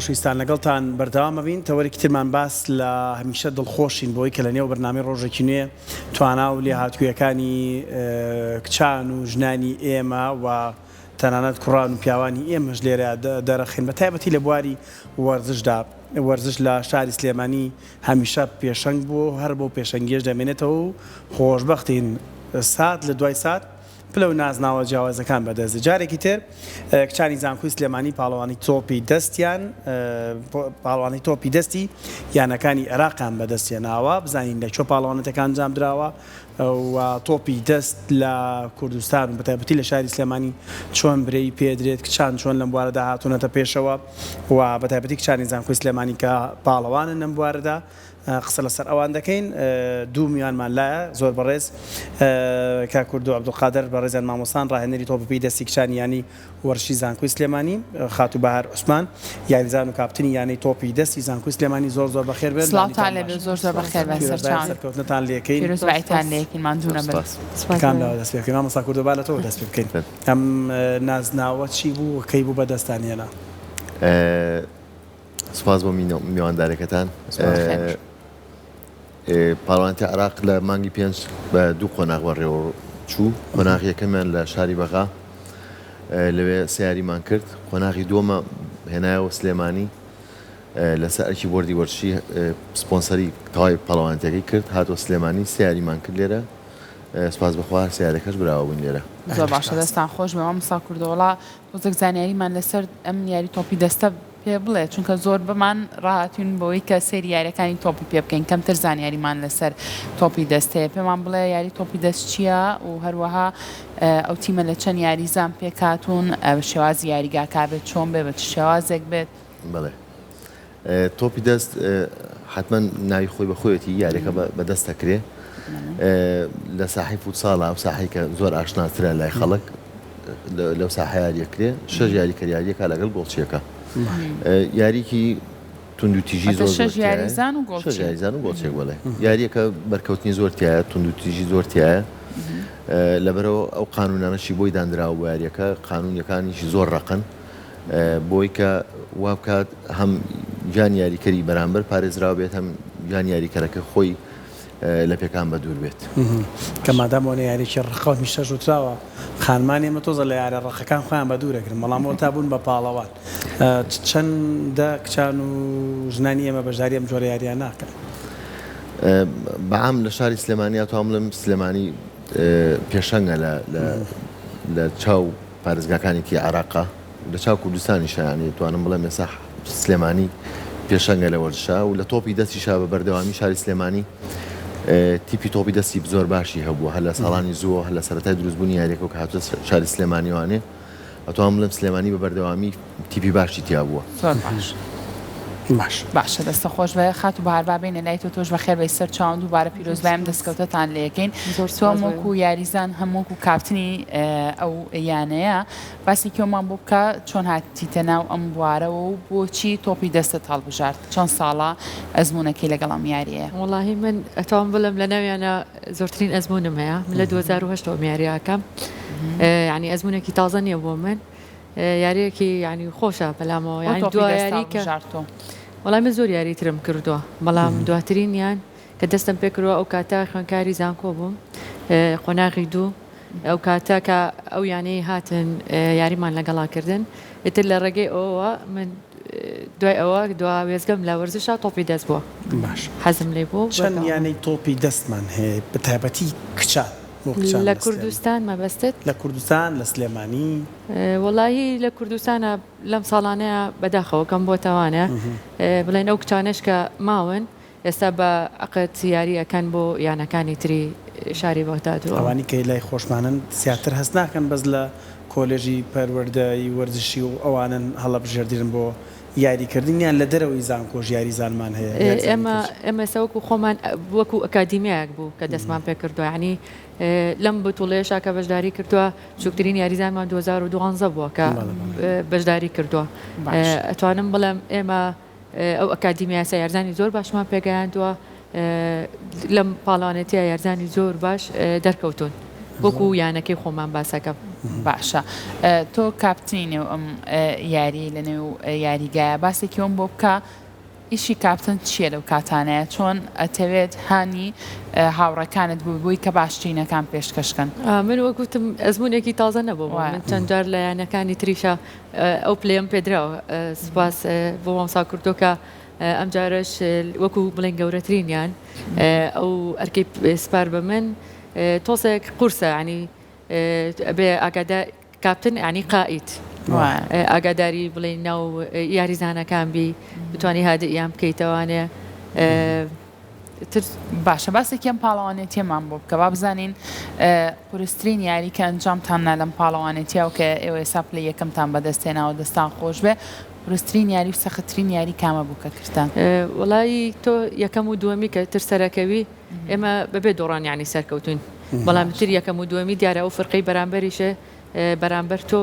خۆشەویستان لەگەڵتان بەردەوام ئەبین تەوەرێکی ترمان باس لە هەمیشە دڵخۆشین بۆی کە لە نێو بەرنامەی ڕۆژێکی نوێ توانا و لێهاتوویەکانی کچان و ژنانی ئێمە و تەنانەت کوڕان و پیاوانی ئێمەش لێرە دەرەخین بە تایبەتی لە بواری وەرزشدا وەرزش لە شاری سلێمانی هەمیشە پێشەنگ بووە و هەر بەو پێشەنگیەش دەمێنێتەوە و خۆشبەختین سات لە دوای سات پلە و نازناوە جیاوازەکان بەدەست جارێکی تر کچانی زانکۆی سلێمانی پاڵەوانی تۆپی دەستیان پاڵەوانی تۆپی دەستی یانەکانی عێراقیان بەدەستهێناوە بزانین لە کوێ پاڵەوانەتەکە ئەنجام دراوە و تۆپی دەست لە کوردستان و بەتایبەتی لە شاری سلێمانی چۆن برەی پێدرێت کچان چۆن لەم بوارەدا هاتوونەتە پێشەوە و بەتایبەتی کچانی زانکۆی سلێمانی کە پاڵەوانن لەم بوارەدا قسە لەسەر ئەوان دەکەین دوو میوانمان لایە زۆر بەڕێز کاک کوردو عەبدولقادر بەڕێزیان مامۆستان ڕاهێنەری تۆپی پێی دەستی کچانی یانەی وەرزشی زانکۆی سلێمانی خاتوو بەهار عوسمان یاریزان و کاپتنی یانەی تۆپی دەستی زانکۆی سلێمانی زۆر زۆر بەخێر بێن سڵاوتان لێبێ زۆر زۆر بەخێر بێن سەرچاوان سەرکەوتنتان لێکەین پیرۆزبایتان لێکەین ماندوو نەبن کام لاوە دەست پێ بکەین مامۆستا کوردۆ با لە تۆوە دەست پێ بکەین ئەم نازناوە چی بوو و کەی بوو بەدەستتان هێنا؟ سوپاس بۆ میواندارەکەتان. پاڵەوانێتی عێراق لە مانگی پێنج بە دوو قۆناغ بەڕێوە چوو. قۆناغی یەکەمیان لە شاری بەغا لەوێ سێ یاریمان کرد. قۆناغی دووەمە هێنایەوە سلێمانی لەسەر ئەرکی بۆردی وەرزشی سپۆنسەری تەواوی پاڵەوانێتیەکەی کرد. هاتەوە سلێمانی سێ یاریمان کرد لێرە. سوپاس بەخوا هەر سێ یاریەکەش براوە بووین لێرە. زۆر باشە دەستان خۆش بێ مامۆستا کوردۆ وەڵا تۆزێک زانیاریمان لەسەر ئەم یاری تۆپی دەستە پێ بڵێ چونکە زۆربەمان ڕاهاتوین بەوەی کە سەیری یاریەکانی تۆپی پێ بکەین کەمتر زانیاریمان لەسەر تۆپی دەست هەیە پێمان بڵێ یاری تۆپی دەست چییە و هەروەها ئەو تیمە لە چەند یاریزان پێکهاتوون شێوازی یاریگاکە بێت چۆن بێ بە چ شێوازێک بێت؟ بەڵێ تۆپی دەست حتمما ناوی خۆی بە خۆیەتی یاریەکە بە دەست دەکرێ لە ساحی فوتساڵە ئەو ساحەی کە زۆر ئاشناترە لای خەڵک لەو ساحە یاریەکرێ شەش یاریکەر یاریەکە لەگەڵ گۆڵچیەکە یاریکی توندوتیژی زۆر شەش یاریزان و گۆڵچی شەش یاریزان و گۆڵچیەک بەڵێ یاریەکە بەرکەوتنی زۆر تایە توندوتیژی زۆر تایە لەبەرەوە ئەو قانونانەشی بۆی دانراوە بۆ یاریەکە قانونەکانیش زۆر ڕەقن بۆی کە وا بکات هەم گیانی یاریکەری بەرامبەر پارێزراو بێت هەم گیانی یاریکەرەکە خۆی لە پێکان بەدوور بێت. کە مادام ئەوەنە یاریەکی ڕەقە و هەمیشەش وتراوە خانمانی ئێمە تۆزە لە یارە ڕەقەکان خۆیان بەدوور ئەگرن بەڵام ئەوەتا بوون بە پاڵەوان چەندە کچان و ژنانی ئێمە بەشداری ئەم جۆرە یاریانە ئەکەن؟ بە عام لە شاری سلێمانی ئەتوانم بڵێم سلێمانی پێشەنگە لە چاو پارێزگاکانی تری عێراقا لە چاو کوردستانیشا یانی توانم بڵێم ئێستا سلێمانی پێشەنگە لە وەرزشا و لە تۆپی دەستیشا بە بەردەوامی شاری سلێمانی تیپی تۆپی دەستی زۆر باشی هەبووە هەر لە ساڵانی زووە هەر لە سەرەتای دروستبوونی یاریەکە کە هاتووە شاری سلێمانیوانێ ئەتوانم بڵێم سلێمانی بە بەردەوامی تیپی باشی تیا بووە. زۆر باش. باش. باشە دەستە خۆش بێ خاتوو بەهار با بێینە لای تۆ تۆش بەخێر بێی سەر چاوم دووبارە پیرۆزبای ئەم دەستکەوتەتان لێ ئەکەین زۆر تۆ سوپاس هەم بۆ وەکوو یاریزان هەم وەکوو کاپتنی ئەو یانەیە باسێکی ئەومان بۆ بکە چۆن هاتیتە ناو ئەم بوارەوە و بۆچی تۆپی دەستت هەڵبژارد چەند ساڵە ئەزموونەکەی لەگەڵ ئەم یاریەیە؟ وەڵاهی من ئەتوانم بڵێم لە ناویانە زۆرترین ئەزموونم هەیە من لە 2008 ەوە ئەم یاریە ئەکەم یانی ئەزموونێکی تازە نییە بۆ من یاریەکی یانی خۆشە بەلامەوە بۆ یانی تۆپی دوا دەست یاری کە هەڵبژاردتۆ؟ وەڵای من زۆر یاری ترم کردووە بەڵام دواترینیان کە دەستم پێ کردووە ئەو کاتە خوێندکاری زانکۆ بووم قۆناغی دوو ئەو کاتە کە ئەو یانەی هاتن یاریمان لەگەڵا کردن ئیتر لە ڕێگەی ئەوەوە من دوای ئەوە دوا وێستگەم لە وەرزشا تۆپی دەست بووە باش حەزم لێی بوو چەند یانەی تۆپی دەستمان هەیە بە تایبەتی کچان بۆ کچان لە لە سلێمانی؟ کوردستان مەبەستت؟ لە کوردستان لە سلێمانی. وەڵاهی لە کوردستانا لەم ساڵانەیا بەداخەوە کەم بۆتەوانە بڵێن ئەو کچانەش کە ماون ئێستا بە عەقد یاری ئەکەن بۆ یانەکانی تری شاری بەغداد و. ئەوانی کە لای خۆشمانن زیاتر هەست ناکەن بەس لە کۆلێژی پەروەردەی وەرزشی و ئەوانەن هەڵەبژێردرن بۆ یاری کردن یان لە دەرەوەی زانکۆش یاریزانمان هەیە یاریزانی ئێمە کچ؟ ئێمە ئێستا وەکو خۆمان وەکو ئەکادیمیایەک بوو کە دەستمان پێ کردووە یانی لەم بتوڵەیەشا کە بەشداری کردووە بچووکترین یاریزانمان 2012 بووە کە بەڵێ بەڵێ. بەشداری کردووە باش. ئەتوانم بڵێم ئێمە ئەو ئەکادیمیایە یارزانی زۆر باشمان پێگەیاندووە، لەم پاڵەوانێتیە یارزانی زۆر باش دەرکەوتوون. وەکو یانەکەی خۆمان باسەکەم. باشە تۆ کاپتنی نێو ئەم یاریەی لە نێو یاریگایە باسێکی وەم بۆ بکە ئیشی کاپتن چییە لەو کاتانەیە چۆن ئەتەوێت هانی هاوڕێکانت بووی بۆی کە باشترینەکان پێشکەش کەن؟ من وەک وتم ئەزموونێکی تازە نەبوو بۆ من چەند جار لە یانەکانی تریشا ئەو پلەیەم پێدراوە سوپاس بۆ مامۆستا کوردۆ کە ئەمجارەش وەکو بڵێن گەورەترینیان ئەو ئەرکەی سپار بە من تۆزێک قورسە ینی ئەبێ ئاگادار کاپتن ینی قائید ئاگاداری بڵێن ناو یاریزانەکان بی بتانی هادئیان بکەیتەوانێ تر باشە باسێکی ئەم پاڵەوانێتیەمان بۆ بکە با بزانین قورسترین یاری کە ئەنجامتان نا لەم پاڵەوانێتیا و کە ئێوە ئێستا پلەی یەکەمتان بەدەست هێناوە دەستان خۆش بێ قورسترین یاری و سەختترین یاری کامە بوو کە کردتان؟ وەڵایی تۆ یەکەم و دووەمی کە تر سەرەکەوی ئێمە بەبێ دۆڕان یانی سەرکەوتوین بەڵام تر یەکەم و دووەمی دیارە ئەو فرقەی بەرامبەریشێ بەرامبەر تۆ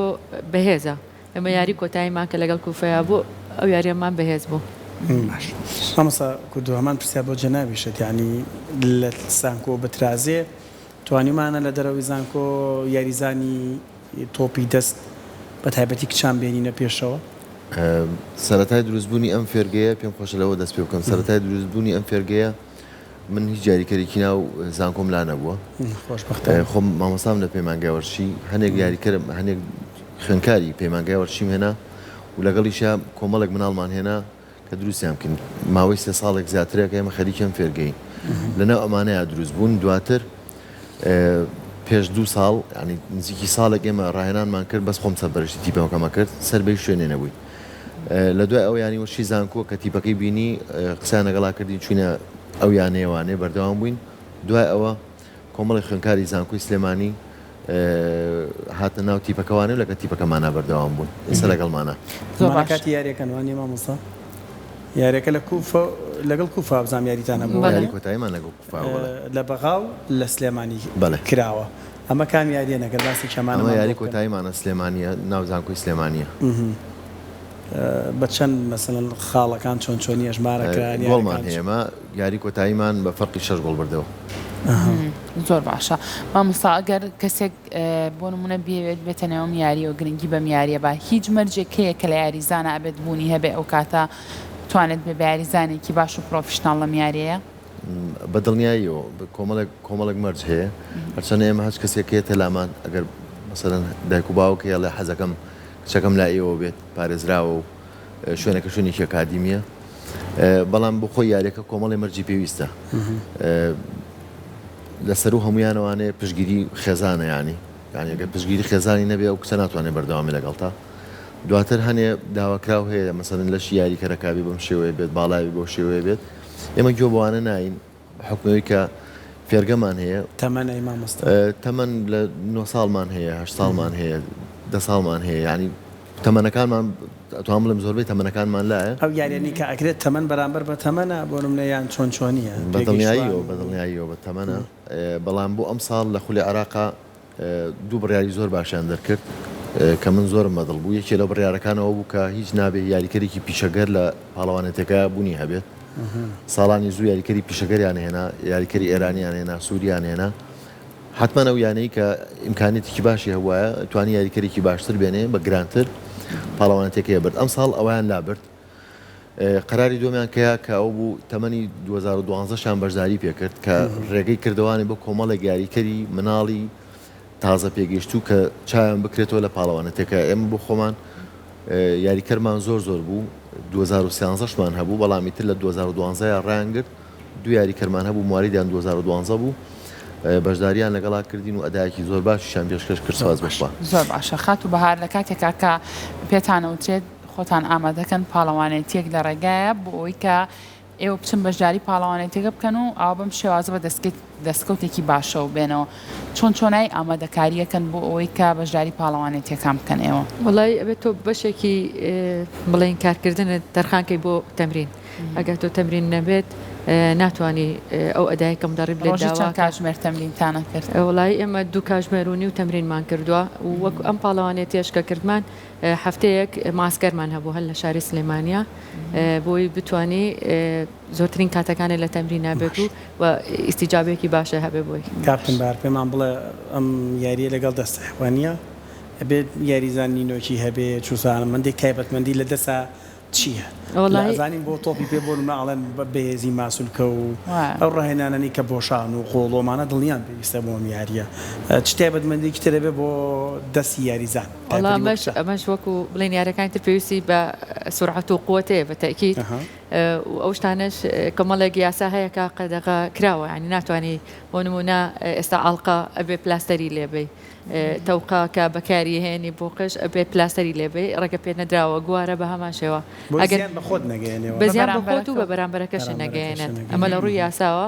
بەهێزە ئێمە یاری کۆتاییمان کە لەگەڵ کوفەیا بوو ئەو یاریەمان بەهێز بوو. باش مامۆستا کوردۆ هەمان پرسیار بۆ جەنابیشت یانی لە زانکۆ بترازێ توانیومانە لە دەرەوەی زانکۆ یاریزانی تۆپی دەست بە تایبەتی کچان بێنینە پێشەوە؟ سەرەتای دروستبوونی ئەم فێرگەیە پێم خۆشە لەوە دەست پێ بکەم سەرەتای دروستبوونی ئەم فێرگەیە من هیچ یاریکەرێکی ناو زانکۆم لا نەبووە خۆم مامۆستام لە پەیمانگای وەرزشی هەنێک یاریکەرم هەنێک خوێنکاری پەیمانگای وەرزشیم هێنا و لەگەڵیشا کۆمەڵێک مناڵمان هێنا کە دروستیان بکەین ماوەی سێ ساڵێک زیاترە کە ئێمە خەریکی ئەم فێرگەین لەناو ئەمانەیە دروست بوون دواتر پێش دوو ساڵ ینی نزیکی ساڵێک ئێمە ڕاهێنانمان کرد بەس خۆم سەرپەرشتی تیپەکەمە کرد سەر بەی شوێنێ نەبووین لە دوای ئەو یانی وەشی زانکۆ کە تیپەکەی بینی قسەیان لەگەڵا کردین چوینە ئەو یانەیەوانێ بەردەوام بووین دوای ئەوە کۆمەڵی خوێنکاری زانکۆی سلێمانی هاتنە ناو تیپەکەوانێ و لەگە تیپەکەمانا بەردەوام بوون ئێستا لەگەڵمانە. زۆر باش. کاتی یاریەکەن وانیە مامۆستا؟ یاریەکە لە کوفە لەگەڵ کوفە بزانم یاریتان هەبوو بەڵێ. یاری کۆتاییمان لەگەڵ کوفە بوو بەڵێ. لە بەغا و لە سلێمانی بەڵێ. کراوە ئەمە کام یاریە نەگەر باسێکی ئەمانەمان ئەمە بۆ یاری بکەن. کۆتاییمانە سلێمانیە ناو زانکۆی سلێمانیە. بە چەند مەسەلەن خاڵەکان چۆن چۆنی ئەژمارە کران گۆڵمان یاریەکان هەیە ئێمە یاری کۆتاییمان بە فەرقی شەش گۆڵ بردەوە. زۆر باشە مامۆستا ئەگەر کەسێک بۆ نمونە بیەوێت بێتە نێو ئەم یاریەوە گرنگی بەم یاریە با هیچ مەرجێک هەیە کە لە یاریزانە ئەبێت بوونی هەبێ ئەو کاتە بتوانێت بێ بە یاریزانێکی باش و پرۆفیشناڵ لەم یاریەیە؟ بە دڵنیاییەوە کۆمەڵێک کۆمەڵێک مەرج هەیە هەرچەندە ئێمە هەچ کەسێک کە یەتە لامان ئەگەر مەسەلەن دایک و باوک هەیە ئەڵێ حەزەکەم کچەکەم لای ئێوە بێت پارێزراوە و شوێنەکە شوێنێکی ئەکادیمیە بەڵام بۆ خۆی یاریەکە کۆمەڵی مەرجی پێویستە لە سەرو هەمویانەوانێ پشگیری خێزانە ینی یانەکە پشگیری خێزانی نەبێ ئەو کچە ناتوانێت بەردەوامی لەگەڵتا دواتر هەنێ داواکراو هەیە مەسەن لەشی یاریکەرەکبی بەم شێوەیە بێت باڵاوی بۆ شێوەیە بێت ئێمە گوێ بەوانە ناین حوکمەوەی کە فێرگەمان هەیە. تەمەن ئەی مامۆستا؟ تەمەن لە نۆ ساڵمان هەیە، هەشت ساڵمان هەیە، دە ساڵمان هەیە یانی تەمەنەکانمان ئەتوانم بڵێم زۆربەی تەمەنەکانمان لایە. ئەو یاریانەی کە ئەکرێت تەمەن بەرامبەر بە تەمەنە بۆ نمونە یان چۆن چۆنیە؟ بە دڵنیاییەوە بە دڵنیاییەوە بە تەمەنە بەڵام بۆ ئەمساڵ لە خولی عێراقا دوو بڕیاری زۆر باشیان دەرکرد کە من زۆرم بەدڵ بوو، یەکێ لەو بڕیارەکان ئەوە بوو کە هیچ نابێ یاریکەرێکی پیشەگەر لە پاڵەوانێتیەکە بوونی هەبێت. ساڵانی زوو یاریکەری پیشەگەریان هێنا، یاریکەری ئێرانیان هێنا، سووریان هێنا. حەتمەن ئەو یانەی کە ئیمکانیەتێکی باشی هەبوایە توانی یاریکەرێکی باشتر بێنێ بە گرانتر پاڵەوانێتیەکەی برد. ئەمساڵ ئەوەیان لابرد. قەراری دووەمیان کە کە ئەو بوو تەمەنی 2012 شان بەشداری پێکرد کە ڕێگەی کردەوانی بۆ کۆمەڵێک یاریکەری مناڵی تازە پێگەیشتوو کە چاویان بکرێتەوە لە پاڵەوانەتەکە ئێمە بۆ خۆمان یاریکەرمان زۆر زۆر بوو 2013 شمان هەبوو بەڵام ئیتر لە 2012 یا ڕایانگرت دوو یاریکەرمان هەبوو موالیدیان 2012 بوو بەشداریان لەگەڵا کردین و ئەدایەکی زۆر باشیشان پێشکەش کرد سوپاس بۆ خوا. زۆر باشە خاتوو بەهار لە کاتێکا کە پێتان ئەوترێت خۆتان ئامادەکەن پاڵەوانێتیەک لە ڕێگایە بۆ ئەوەی کە ئێوە بچن بەشداری پاڵەوانێتیەکە بکەن و ئاوا بەم شێوازە بە دەستکەوتێکی باشەوە بێنەوە چۆن چۆنایی ئامادەکاریەکەن بۆ ئەوەی کە بەشداری پاڵەوانێتیەکان بکەن ئێوە؟ وەڵایی ئەبێت تۆ بەشێکی بڵێین کارکردنت تەرخانکەی بۆ تەمرین. ئەگەر تۆ تەمرین نەبێت ناتوانی ئەو ئەدای کە مدەڕیب لێت ڕۆژی چەند داواکا. کاتژمێر تەمرینتان ئەکرد؟ وەڵایی ئێمە دوو کاژمێر و نیو تەمرینمان کردووە و وەک ئەم پاڵەوانێتیەش کە کردمان هەفتەیەک ماسکەرمان هەبوو هەر لە شاری سلێمانیە بۆی بتوانی زۆرترین کاتەکانت لە تەمرینا بێت و و ئیستیجابێکی باشە هەبێ بۆی. کاپتن بار پێمان بڵێ ئەم یاریە لەگەڵ دەستە وانیە؟ ئەبێت یاریزان نینۆکی هەبێ چوزانم هەندێک تایبەتمەندی لە دەسا چیە؟ لە وەڵایی. ئەزانین بۆ تۆپی پێ بۆ نمونە ئەڵێن بەهێزی ماسولکە و ئەو ڕاهێنانانەی کە بۆ شان و قۆڵ و ئەمانە دڵنیام پێویستە بۆ ئەم یاریە چ تایبەتمەندیەکی تر ئەبێ بۆ دەستی یاریزان وەڵا تایبەتی بۆ ئەمەش کچان؟ ئەمەش وەکو بڵێین یاریەکانی تر پێویستی بە سورعەت و قوەت هەیە بە تەئکید ئەها. و ئەو شتانەش کۆمەڵێک یاسا هەیە کە قەدەغە کراوە یانی ناتوانی بۆ نمونە ئێستا ئاڵقە ئەبێ پلاستەری لێ بەی تەوقە کە بەکاری هێنی بۆ قژ ئەبێ پلاستەری لێ بەی ڕێگە پێ نەدراوە گوارە بە هەمان شێوە بۆی ئەگەر زیان بە خۆت نەگەیەنێ بە وە زیان بە خۆت و بەرامبەرەکە بە بەرامبەرەکەشت بەرامبەرەکەشت نەگەیەنێت ئەمە لە نەگەیەنێ. ڕووی یاساوە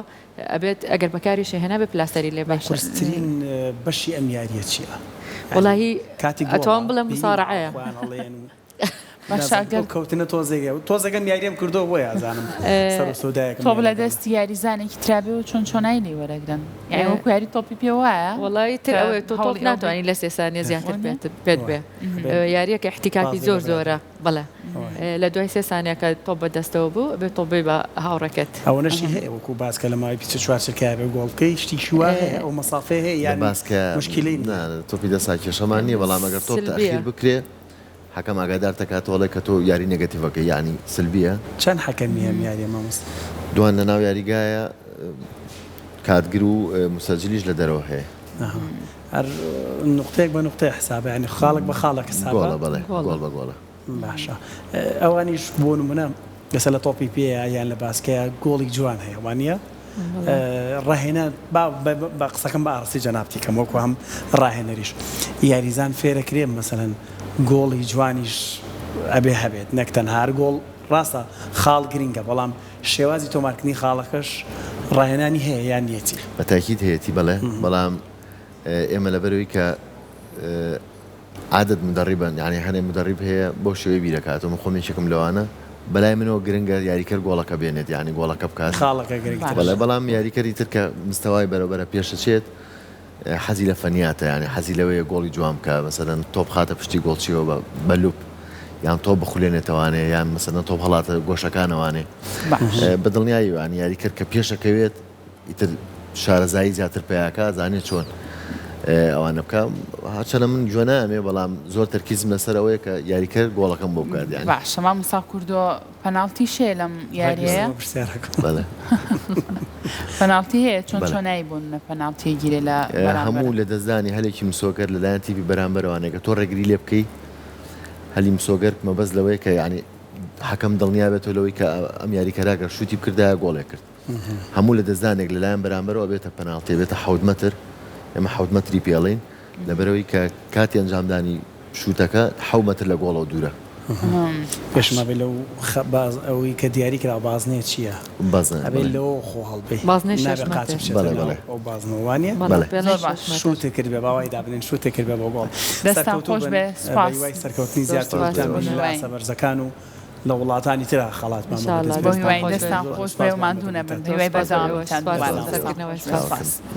ئەبێت ئەگەر بەکاریشی هێنا بێ پلاستەری لێ بەی. قورسترین بەشی ئەم یاریە چیە؟ یانی وەڵاهی کاتی گۆڵە ئەتوانم بڵێم بینیمە مسارعەیە. خۆیان هەڵێن و باشە نازانم ئەگەر ئەو کەوتنە تۆزێک تۆزێک ئەم یاریەم کردووە بۆیە ئەزانم سەر و سەودایەکم تۆپ لە یاریەکەم. دەستی یاریزانێکی ترا بێ و چۆن چۆنایی لێی وەرەگرن یانی وەکو یاری تۆپی پێ وایە وەڵایی تر کە ئەوەیە تۆ تۆپ هەوڵی ئەوە بی ناتوانی لە سێ سانیە زیاتر وانیە؟ پێت پێت بێ یاریەکە احتیکاکی بازنەی زۆر بە زۆرە برادەر. بەڵێ لە دوای سێ سانیە کە تۆپ بە دەستەوە بوو ئەبێ تۆپ بەی بە هاوڕێکەت. ئەوەنەشی هەیە وەکو باسکە لە ماوەی 24 چرکەیا بێ گۆڵ بکەی شتێکی وا هەیە ئەو مەسافەیە هەیە لە یان باسکە موشکیلەی نا نییە؟ تۆپی دەسا کێشەمان نییە بەڵام ئەگەر تۆپ سلبیە. تەئخیر بکرێ حەکەم ئاگادارت ئەکاتەوە ئەڵێ کە تۆ یاری negative ئەکەی یەعنی سلبیە. چەند حەکەمی ئەم یاریە مامۆستا؟ دوان لە ناو یاریگایە کاتگر و مسەجلیش لە دەرەوە هەیە. ئەها هەر نوقتەیەک بە نوقتەیە حسابە یانی خاڵێک بە خاڵێک حسابە؟ گۆڵە بەڵێ گۆڵە. گۆڵ بە گۆڵە. باشە ئەوانیش بۆ نمونە ئێستا لە تۆپی پێیە یان لە باسکەیە گۆڵی جوان هەیە وانیە؟ ڕاهێنان با بە قسەکەم بە ئاڕاستەی جەنابتی کەم وەکو هەم ڕاهێنەریش یاریزان فێرەکرێ مەسەلەن گۆڵی جوانیش ئەبێ هەبێت نەک تەنها هەر گۆڵ ڕاستە خاڵ گرنگە بەڵام شێوازی تۆمارکردنی خاڵەکەش ڕاهێنانی هەیە یان نیەتی؟ بە تاکید هەیەتی بەڵێ بەڵام ئێمە لەبەرئەوەی کە عادەت مدەڕیبن یانی هەنێ مدەڕیب هەیە بەو شێوەیە بیرەکاتەوە من خۆم یەکێکم لەوانە بەلای منەوە گرنگە یاریکەر گۆڵەکە بێنێت یانی گۆڵەکە بکات خاڵەکە گرنگترە. بەڵێ بەڵام یاریکەری تر کە مستەوای بەرە بەرە پێشەچێت حەزی لە فەنیاتە یانی حەزی لەوەیە گۆڵی جوان بکا مەسەلەن تۆپ خاتە پشتی گۆڵچیەوە بە بە لوپ یان تۆپ بخولێنێتەوانێ یان مەسەلەن تۆپ هەڵاتە گۆشەکانەوانێ باش. بە دڵنیایی یانی یاریکەر کە پێشەکەوێت ئیتر شارەزایی زیاتر پەیاکا ئەزانێ چۆن ئەوانە بکا هەرچەنە من گوێ نامێ بەڵام زۆر تەرکیزم لەسەر ئەوەیە کە یاریکەر گۆڵەکەم بۆ بکات یانی. باشە مامۆستا کوردۆ پەناڵتیش هەیە لەم یاریەیە؟ بەڵێ. پەناڵتی هەیە چۆن بەڵێ. چۆنایی بۆ نمونە پەناڵتی ئەگیرێ لە بەرامبەر؟ هەموو لەدەستدانی هەلێکی مسۆگەر لەلایەن تیپی بەرامبەرەوانێ کە تۆ ڕێگری لێ بکەی هەلی مسۆگەر مەبەست لەوەیە کە یانی حەکەم دڵنیا بێتەوە لەوەی کە ئەم یاریکەرە گەر شوتی بکردایە گۆڵێ کرد. هەموو لەدەستدانێک لەلایەن بەرامبەرەوە ئەبێتە پەناڵتی ئەبێتە حەوت مەتر ئێمە حەوت مەتری پێ ئەڵێین لەبەرئەوەی کە کاتی ئەنجامدانی شووتەکە حەو مەتر لە گۆڵەوە دوورە. پێشم ئەبێ لەو باز ئەوەی کە دیاری کراوە بازنەیە چییە؟ بازنە ئەبێ بەڵێ. لەوە خۆ هەڵبێی بازنەی شەش نابێ قاچ مەتر. بچێتە بەڵێ ناو بەڵێ. ئەو بازنەوە وانیە؟ بەڵێ بەڵێ. پێڵێن زۆر شەش باش. مەتر. شووتێ کردبێ با وای دابنێن شووتێ کردبێ بۆ گۆڵ. دەستان سەرکەوتوو خۆش بن بێ بە سوپاس. هیوای سەرکەوتنی زۆر زیاتر سوپاس تان بۆ بن لە هیوای. ئاستە بەرزەکان و لە وڵاتانی ترا خەڵاتمان ان شاء بۆ الله بەدەست بۆ دەستان هیوای خۆش بێت. دەستان زۆر خۆش بێ سوپاس و بۆ ماندوو نەبن ئامادەبوونتان. هیوای زۆر سوپاس بۆ بەردەوامیتان ئێوەش. سوپاس دووبارە بۆ دەستان سەرکردنەوەی خۆش بێ سوپاس. سوپاس.